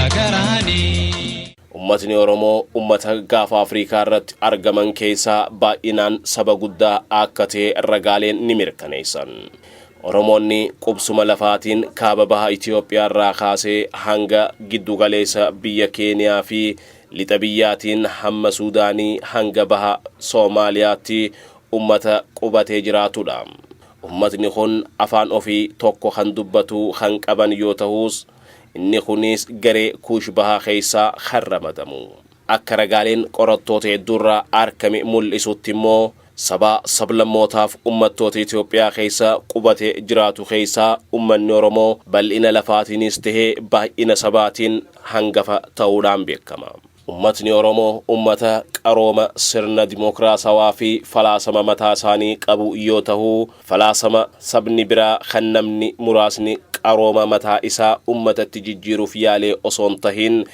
Keessa garaanii. Ummatni Oromoo ummata gaafa Afrikaa irratti argaman keessaa baay'inaan saba guddaa akka ta'e ragaaleen ni mirkaneessan. Oromoonni qubsuma lafaatiin kaaba baha Itoophiyaa irraa kaasee hanga giddugaleessa biyya Keeniyaa fi lixa biyyaatiin hamma Suudaanii hanga baha Soomaaliyaatti ummata qubatee jiraatudha. Ummatni kun afaan ofii tokko kan dubbatu kan qaban yoo ta'us, inni kunis garee Kuush Bahaa keessaa kan ramadamu. Akka ragaaleen qorattoota hedduurraa argame mul'isutti immoo saba, sablammootaaf ummattoota Itoophiyaa keessa qubatee jiraatu keessaa ummanni Oromoo bal'ina lafaatiinis tahee baay'ina sabaatiin hangafa ta'uudhaan beekama. Ummatni Oromoo ummata qarooma sirna dimokiraasawaa fi falaasama mataa isaanii qabu yoo ta'u, falaasama sabni biraa kan namni muraasni qarooma mataa isaa ummatatti jijjiiruuf yaalee osoo hin tahin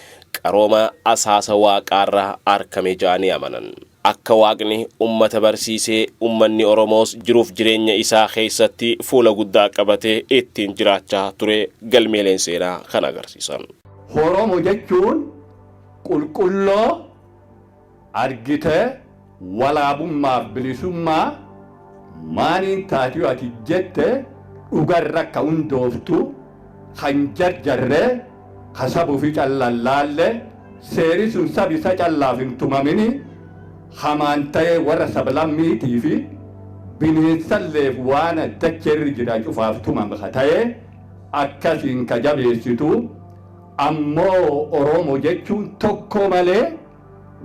qarooma asaasa waaqaarraa argame ja'anii amanan. Akka waaqni ummata barsiisee ummanni Oromoos jiruuf jireenya isaa keessatti fuula guddaa qabatee ittiin jiraachaa ture galmeeleen seenaa kan agarsiisan. Oromo jechuun qulqulloo argitee walaabummaaf bilisummaa maaniin taatiyoo ati jette dhugarra akka hundooftu kan jarjarree ka sabuu fi callaan laalle, seeri sun sab isa callaaf hin tumamini, hamaan ta'ee warra sablammiitii fi bineensalleef waan dacheerri jira cufaaf tumame ka ta'e akkasiin ka jabeessitu. Ammoo Oromo jechuun tokko malee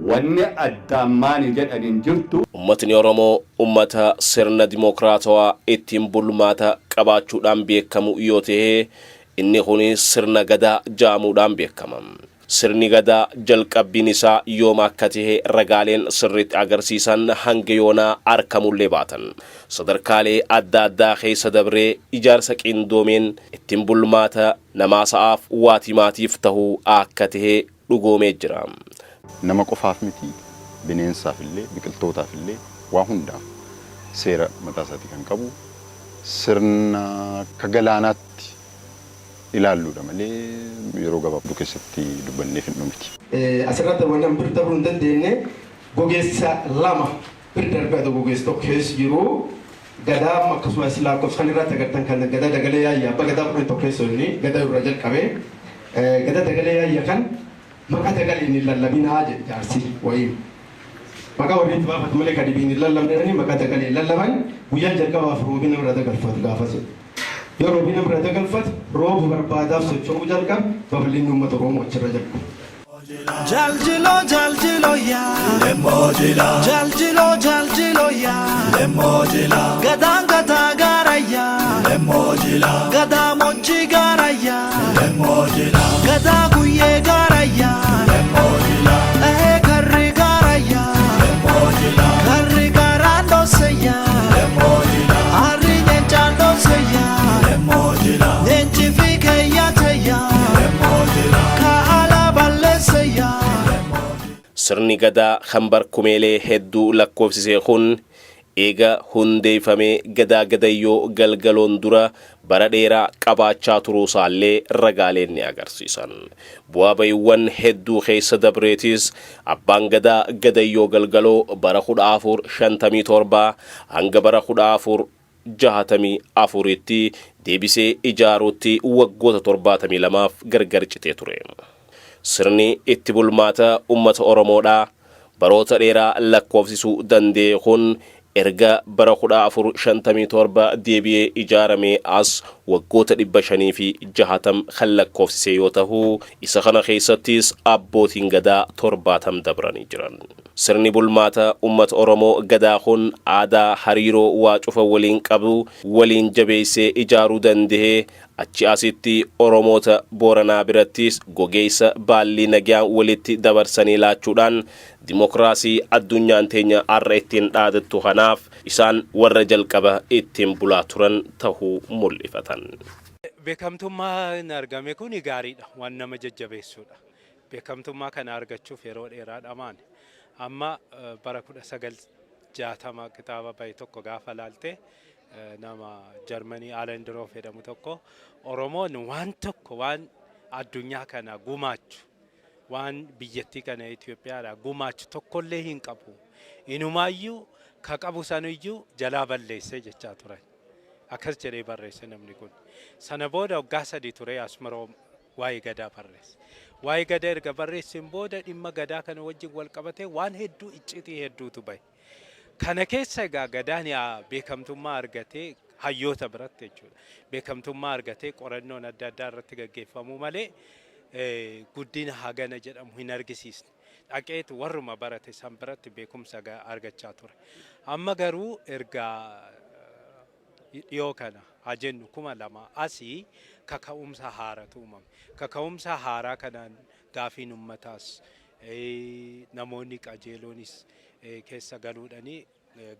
wanni addaan maani jedhan hin jirtu. Ummatni Oromoo ummata sirna dimokiraatawaa ittiin bulmaata qabaachuudhaan beekamu yoo ta'e, inni kunis sirna Gadaa ja'amuudhaan beekama. Sirni Gadaa jalqabbiin isaa yooma akka ta'e ragaaleen sirriitti agarsiisan hanga yoonaa argamullee baatan, sadarkaalee adda addaa keessa dabree ijaarsa qindoomeen ittiin bulmaata namaa sa'aaf waatimaatiif ta'uu akka ta'e dhugoomee jira. Nama qofaaf miti, bineensaaf illee, biqiltootaaf illee, waa hundaaf seera mataa isaatii kan qabu sirna akka galaanaatti ilaalluudha malee yeroo gabaabduu keessatti dubbanneef hin dhumiti. Asirratti wanni an bir dabruu hin dandeenye, gogeessa lama bir darbee adoo gogeessa tokko keessa jiru, Gadaa akkasumas lakkoofsa kan irratti agartan kan Gadaa Dagalee Yaayyaa, abbaa Gadaa 11 keessa, inni Gadaa irraa jalqabe. Gadaa Dagalee Yaayyaa kan maqaa dagaleen hin lallabinaa jedhe jaarsi wayii. Maqaa warri itti baafatu malee kan dhibiin hin lallabne, maqaa dagalee hin lallaban. Guyyaan jalqabaaf roobii namarraa dagalfatu gaafas. Yoo roobii namarraa dagalfatu, rooba barbaadaaf socho'uu jalqabe, babal'inni uummata Oromoo achirra jalqabe. Jaljilo jaljilo ya Lemojila. Jaljilo jaljilo ya Lemojila. Gadaan gadaa gaarayya Lemojila. Gadaa mojji gaarayya Lemojila. Gadaa guyyee gaarayya Lemojila. Ehee karri gaarayya Lemojila. Karri gaaraan dhooseyya Lemojila. Harri nyeenchaan dhooseyya Lemojila. Nyeenchi fi keeyyaateyya Lemojila. Kaala balleesseyya. Sirni Gadaa kan barkumeelee hedduu lakkoofsise kun eega hundeeffamee Gadaa Gadayyoo Galgaloon dura bara dheeraa qabaachaa turuusaallee ragaaleen ni agarsiisan. Bu'aa ba'iiwwan hedduu keessa dabreetis abbaan Gadaa Gadayyoo Galgaloo bara 1457 hanga bara 1464tti deebisee ijaaruutti waggoota 72f gargar citee ture. Sirni itti bulmaata uummata Oromoodhaa baroota dheeraa lakkoofsisuu danda'e kun erga bara 1457 deebi'ee ijaaramee as waggoota 560 kan lakkoofsise yoo ta'u, isa kana keessattis abbootiin Gadaa 70 dabranii jiran. Sirni bulmaata uummata Oromoo Gadaa kun aadaa hariiroo waa cufa waliin qabu waliin jabeessee ijaaruu danda'ee achi asitti Oromoota Booranaa birattis gogeessa baallii nagaan walitti dabarsanii laachuudhaan dimokiraasii addunyaan teenya har'a ittiin dhaadattu kanaaf isaan warra jalqaba ittiin bulaa turan ta'uu mul'ifatan. Beekamtummaan argame kun gaariidha, waan nama jajjabeessuudha. Beekamtummaa kana argachuuf yeroo dheeraa dhamaan. Amma bara 1960 kitaaba bahe tokko gaafa laalte, nama Jarmanii Allendorf jedhamu tokko, Oromoon waan tokko waan addunyaa kana gumaachu, waan biyyattii kana Itoophiyaadha gumaachu tokkollee hin qabu. Inumaayyuu ka qabu saniyyuu jalaa balleessee jechaa turan. Akkas jedhee barreesse namni kun. Sana booda waggaa 3 ture Asmaroom waa'ee Gadaa barreesse. Waa'ee Gadaa erga barreesseen booda dhimma Gadaa kana wajjin wal qabatee waan hedduu, icciitii hedduutu bahe. Kana keessa egaa Gadaan yaa beekamtummaa argatee hayyoota biratti jechuudha. Beekamtummaa argatee qorannoon adda addaa irratti gaggeeffamuu malee guddina hagana jedhamu hin argisiisne. Dhaqeetu warruma barate san biratti beekumsa argachaa ture. Amma garuu erga dhiyoo kana haa jennu 2000 asii kaka'umsa haaratu uumame. Kaka'umsa haaraa kanaan gaafiin ummataas, namoonni qajeeloonis keessa galuudhanii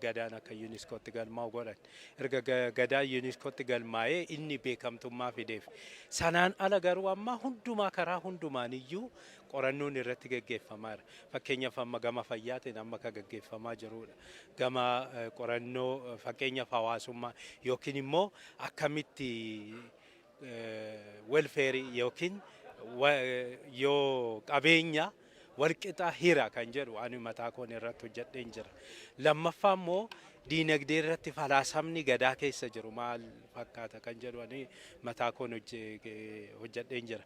Gadaan akka UNESCOtti galmaa'u godhan. Erga Gadaan UNESCOtti galmaa'ee inni beekamtummaa fideef. Sanaan ala garuu amma hundumaa karaa hundumaaniyyuu qorannoon irratti geggeeffamaa jira. Fakkeenyaaf amma gama fayyaatiin amma kan geggeeffamaa jirudha. Gama qorannoo fakkeenyaaf hawaasummaa yookiin immoo akkamitti welfare yookiin yoo qabeenya walqixa hira kan jedhu ani mataa koon irratti hojjedheen jira. Lammaffaa immoo diinagdee irratti falaasamni Gadaa keessa jiru maal fakkaata kan jedhu ani mataa koon hojjedheen jira.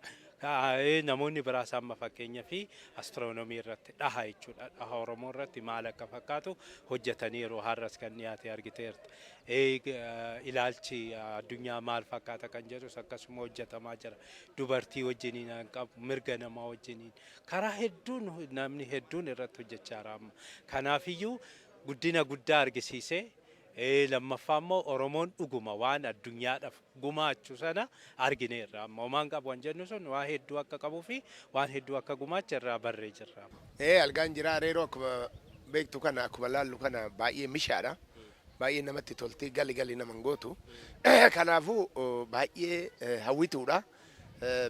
Namoonni biraas amma fakkeenya fi astiroonomii irratti dhaha jechuudha. Dhaha Oromoo irratti maal akka fakkaatu hojjetaniiru, har'as kan dhiyaate argiteerta. Ilaalchi addunyaa maal fakkaata kan jedhus akkasuma hojjetamaa jira. Dubartii wajjiniin kan qabu, mirga namaa wajjiniin karaa hedduun namni hedduun irratti hojjechaa jira amma. Kanaafiyyuu guddina guddaa argisiisee, lammaffaa immoo Oromoon dhuguma waan addunyaadhaaf gumaachu sana argineerra. Amma homaan qabu kan jennu sun waa hedduu akka qabuu fi waan hedduu akka gumaache irraa barree jirra. Algaan jira Areeroo akkuma beektu kana, akkuma laallu kana baay'ee mishaadha. Baay'ee namatti tolti, gali gali nama hin gootu. Kanaafuu baay'ee hawwituudha.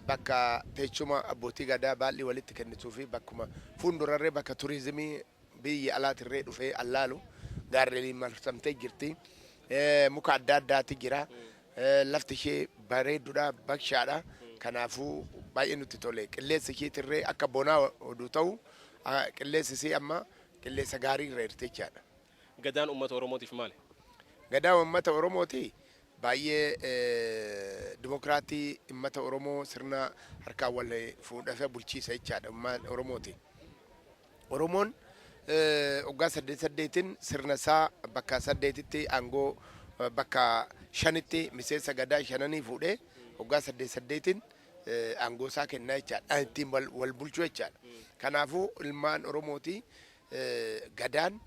Bakka teechuma abbootii Gadaa baallii walitti kennituu fi bakkuma fuuldurarree bakka turizimii biyya alaatirree dhufee allaalu gaarreeliin marsamtee jirti. Muka adda addaati jira. Lafti ishee bareedduudha, bakshaadha. Kanaafuu baay'ee nutti tole. Qilleensi isheetirree akka bonaa oduu ta'u, qilleensi isii amma qilleensa gaarii irra jirti jechaadha. Gadaan uummata Oromootiif maali? Gadaan uummata Oromooti baay'ee dimokiraatii, uummata Oromoo sirna harkaan wal fuudhasa bulchiisa jechaadha uummata Oromooti. Oromoon waggaa saddeet saddeetiin sirna isaa bakka saddeetitti aangoo bakka shanitti miseensa Gadaa shananii fuudhee waggaa saddeet saddeetiin aangoo isaa kennaa jechaadha. Ittiin wal bulchuu jechaadha. Kanaafuu ilmaan Oromooti Gadaan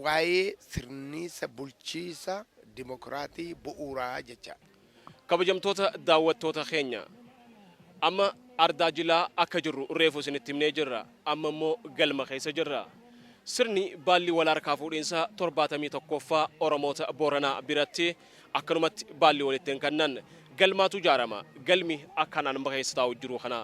waa'ee sirniisa bulchiisa dimokiraatii bu'uuraa jechaadha. Kabajamtoota daawwattoota keenya, amma ardaa jilaa akka jirru reefu isinitti himnee jirra. Amma immoo galma keessa jirra. Sirni baalli wal harkaa fuudhiinsa 71ffaa Oromoota Booranaa biratti akkanumatti baalli walitti hin kennan. Galmaatu ijaarama. Galmi akkaan amma keessa taa'u jiru kana.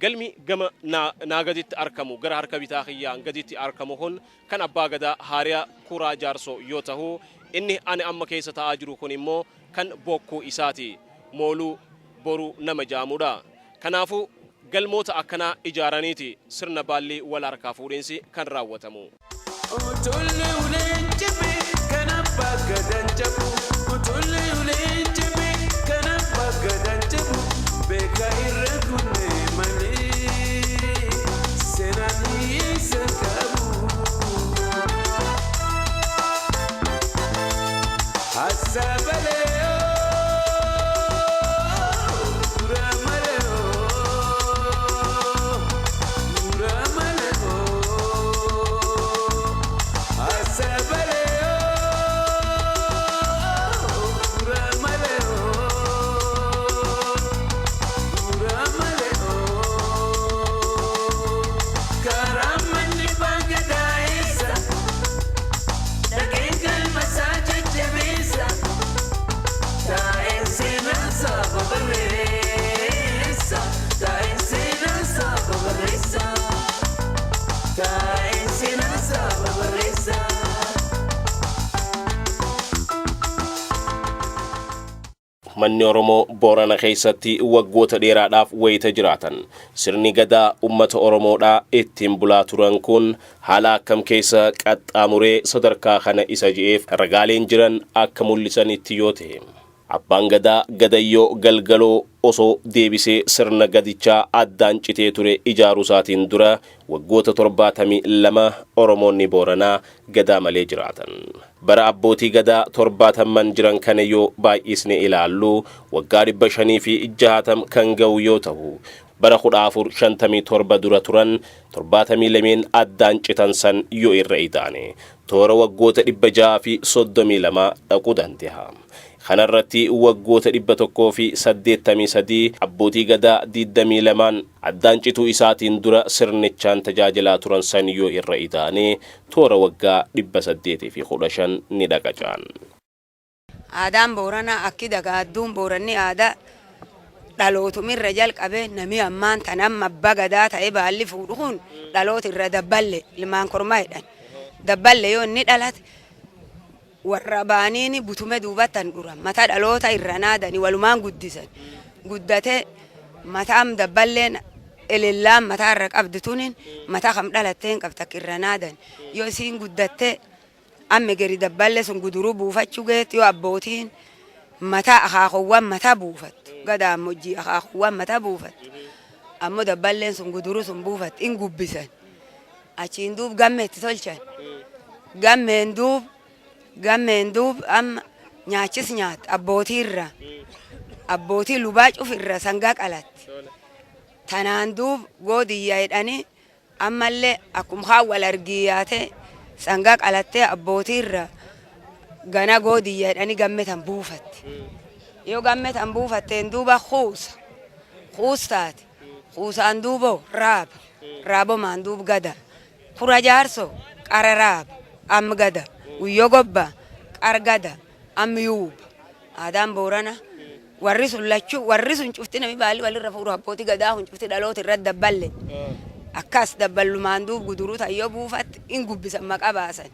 Galmi gama naa gaditti argamu, gara harka bitaa kiyyaan gaditti argamu kun kan abbaa Gadaa Haariyaa Kuraa Jaarsoo yoo ta'u, inni ani amma keessa taa'aa jiru kun immoo kan bokkuu isaati. Mooluu Boruu nama jedhamudha. Kanaafuu galmoota akkanaa ijaaraniiti sirna baallii wal harkaa fuudhiinsi kan raawwatamu. Utulli uleen cibe kan abbaa Gadaan cabu. Utulli uleen cibe kan abbaa Gadaan cabu. Beeka irra kunne malee seenaan hiyyeessa qabu. Hassabalee dura malee dura malee hassabalee dura malee dura malee. Ummanni Oromoo Boorana keessatti waggoota dheeraadhaaf wayita jiraatan sirni Gadaa ummata Oromoodhaa ittiin bulaa turan kun haala akkam keessa qaxxaamuree sadarkaa kana isa je'eef ragaaleen jiran akka mul'isanitti yoo ta'e, Abbaan Gadaa Gadayyoo Galgaloo osoo deebisee sirna Gadichaa addaan citee ture ijaaruusaatiin dura waggoota 72 Oromoonni Booranaa Gadaa malee jiraatan. Bara abbootii Gadaa torbaatamman jiran kana yoo baay'isne ilaallu waggaa 560 kan ga'u yoo tahu, bara 1457 dura turan 72n addaan citan san yoo irra idaane toora waggoota 632 dhaquu dandeha. Kana irratti waggoota 183 abbootii Gadaa 22n addaan cituu isaatiin dura sirnichaan tajaajilaa turan san yoo irra idaane toora waggaa 815 ni dhaqa ja'an. Aadaan Booranaa akki dagaadduun Booranni aadaa dhalootumirra jalqabe nami ammaan tan amma abba Gadaa ta'e baalli fuudhu kun dhaloota irra dabballe ilmaan kormaa jedhan. Dabballe yoo inni dhalate warra baaniini butume duubattan dhura mata dhaloota irra naadani walumaan guddisan. Guddate mata am dabballeen elellaan mataa irra qabdu tunin mata kam dhalatteen qabda akka irra naadan. Yoo isiin guddatte amma geri dabballe sun guduruu buufachuu geetti yoo abbootiin mataa akaakowwan mataa buufattu gadaamojjii akaakowwan mataa buufattu ammoo dabballeen sun guduruu sun buufattu in gubbisan. Achiin duub gamme itti tolchan. Gammeen duub gammeen duub amma nyaachis nyaat abbootii irra abbootii lubaa cuf irra sangaa qalatti. Tanaan duub goodiyya jedhanii ammallee akkum kaan wal argiyyaate sangaa qalattee abbootii irra gana goodiyya jedhanii gamme tan buufatti. Yoo gamme tan buufatteen duuba kuusa kuus taate kuusaan duuboo raaba raabomaan duub gada kura jaarso qara raaba am gada guyyo gobba qar gada am yuuba. Aadaan Boorana warri sun lachuu warri sun cufti nami baalli walirra fuudhu abbootii Gadaa kun cufti dhaloota irratti dabballe. Akkas dabballumaan duub guduruu tayyoo buufatti in gubbisan maqaa baasan.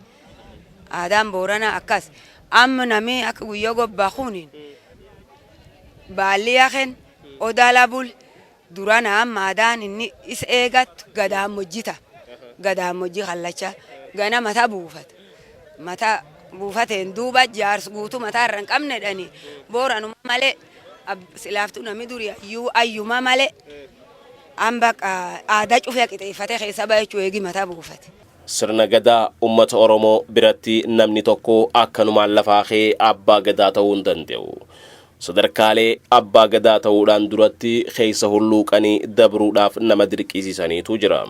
Aadaan Booranaa akkas. Amma nami akka guyyoo gobbaa kunin baalli yaken odaa labul durana amma aadaan inni isa eegattu gadaamojjita. Gadaamojji kallacha gana mata buufata. Mata buufateen duuba jaarsi guutuu mataa irra hin qabne jedhani Booranuma malee silaaftuu nami duri ayyuu ayyuma malee an bakka aadaa cufee qixeeffatee keessa ba'a jechuu eegi mataa buufate. Sirna Gadaa ummata Oromoo biratti namni tokko akkanumaan lafaa ka'ee Abbaa Gadaa ta'uu hin danda'u. Sadarkaalee Abbaa Gadaa ta'uudhaan duratti keessa hulluuqanii dabruudhaaf nama dirqisiisaniitu jira.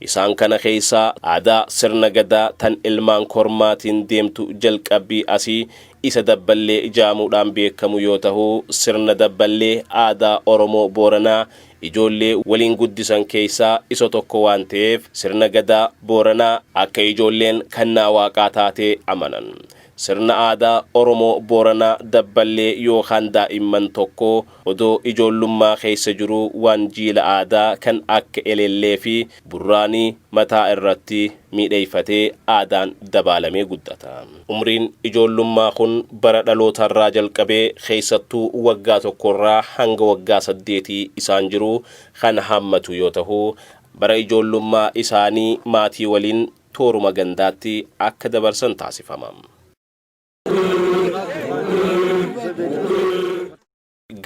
Isaan kana keessaa aadaa sirna Gadaa tan ilmaan kormaatiin deemtu jalqabbii asii isa Dabballee ja'amuudhaan beekamu yoo tahu, sirna Dabballee aadaa Oromoo Booranaa ijoollee waliin guddisan keessaa isa tokko waan ta'eef sirna Gadaa Booranaa akka ijoolleen kannaa Waaqaa taate amanan. Sirna aadaa Oromoo Booranaa Dabballee yookaan daa'imman tokko odoo ijoollummaa keessa jiruu waan jiila aadaa kan akka elelleefi burraanii mataa irratti miidheeyfatee aadaan dabaalamee guddata. Umriin ijoollummaa kun bara dhalootaarraa jalqabee keessattuu waggaa tokkorraa hanga waggaa saddeetii isaan jiru kan hammatu yoo tahu, bara ijoollummaa isaanii maatii waliin tooruma gandaatti akka dabarsan taasifama.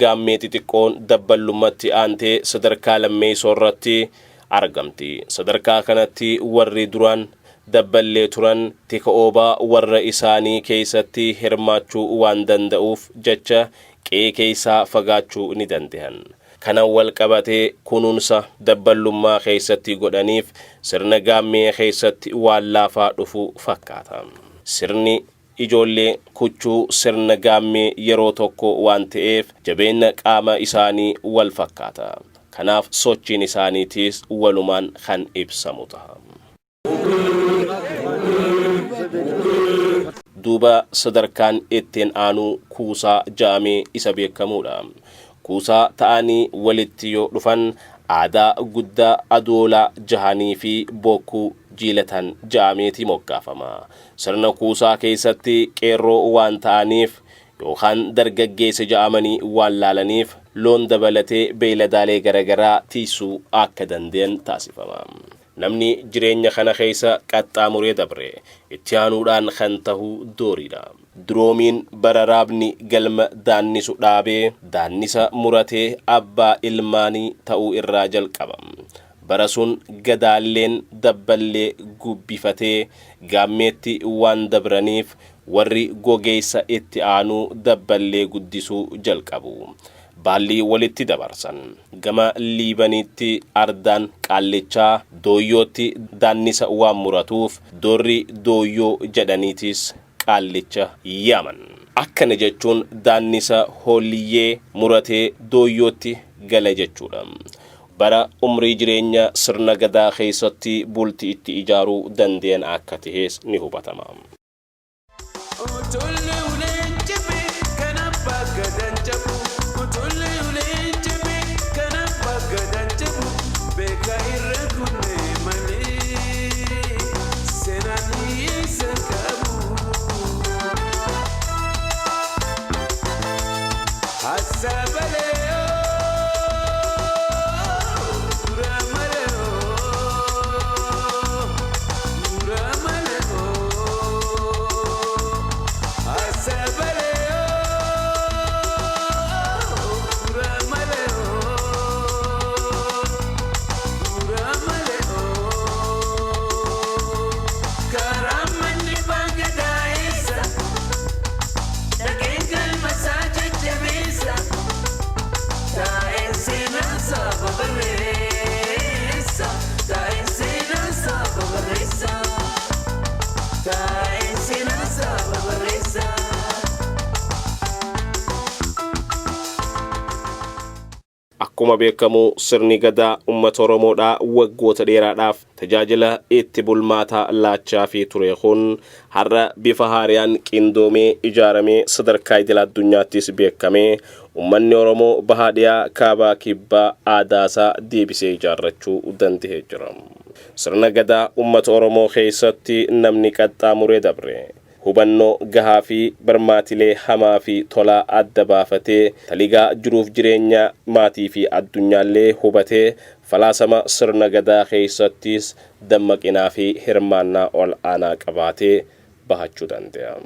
Gaammee xixiqqoon dabballummatti aantee sadarkaa lammeessoo irratti argamti. Sadarkaa kanatti warri duraan dabballee turan tika oobaa warra isaanii keessatti hirmaachuu waan danda'uuf jecha qe'ee keessaa fagaachuu ni dandehan. Kanan wal qabatee kunuunsa dabballummaa keessatti godhaniif sirna gaammee keessatti waan laafaa dhufu fakkaata. Sirni ijoollee kuchuu sirna gaammee yeroo tokko waan ta'eef jabeenna qaama isaanii wal fakkaata. Kanaaf sochiin isaaniitiis walumaan kan ibsamu taha. Duuba sadarkaan ittiin aanu kuusaa ja'amee isa beekamuudha. Kuusaa ta'anii walitti yoo dhufan aadaa guddaa adoolaa jahanii fi bookkuu jiilatan ja'ameeti moggaafama. Sirna kuusaa keessatti qeerroo waan ta'aniif yookaan dargaggeessa ja'amanii waan laalaniif loon dabalatee beeyladaalee garagaraa tiisuu akka danda'an taasifama. Namni jireenya kana keessa qaxxaamuree dabre itti aanuudhaan kan tahu dooriidha. Duroomiin bara raabni galma daannisu dhaabee daannisa muratee abbaa ilmaanii ta'uu irraa jalqaba. Bara sun gadaalleen dabballee gubbifatee gaammeetti waan dabraniif warri gogeessa itti aanuu dabballee guddisuu jalqabu. Baallii walitti dabarsan. Gama Liibaniitti ardaan qaallichaa dooyyootti daannisa waan muratuuf doorri dooyyoo jedhaniitis qaallicha yaaman. Akkana jechuun daannisa hoolliyyee muratee dooyyootti gala jechuudha. Bara umrii jireenya sirna gadaa keessatti bulti itti ijaaruu danda'an akka tahes ni hubatama. Utulli uleen cibe kan abbaa gadan cabu. Utulli uleen cibe kan abbaa gadan cabu. Beeka irra kunne malee seenaan hiyyeessa qabu. Hassabalee dura malee dura malee hassabalee dura malee dura malee karaa manni baagadaa'eessa dhaqeen galma isaa jajjabeessa taa'een seenaa saba barreessa taa'een seenaa saba barreessa taa'een seenaa saba barreessa. Akkuma beekamu sirni gadaa uummata Oromoodhaa waggoota dheeraadhaaf tajaajila itti bulmaataa laachaa fi ture kun har'a bifa haariyaan qindoomee ijaaramee sadarkaa idil addunyaattis beekamee uummanni Oromoo bahaa dhiyaa kaabaa kibbaa aadaasaa deebisee ijaarrachuu danda'ee jira. Sirna gadaa uummata Oromoo keessatti namni qaxxaamuree dabre hubannoo gahaa fi barmaatilee hamaa fi tolaa adda baafatee taligaa jiruuf jireenya maatii fi addunyaallee hubatee falaasama sirna gadaa keessattis dammaqinaa fi hirmaannaa ol aanaa qabaatee bahachuu danda'a.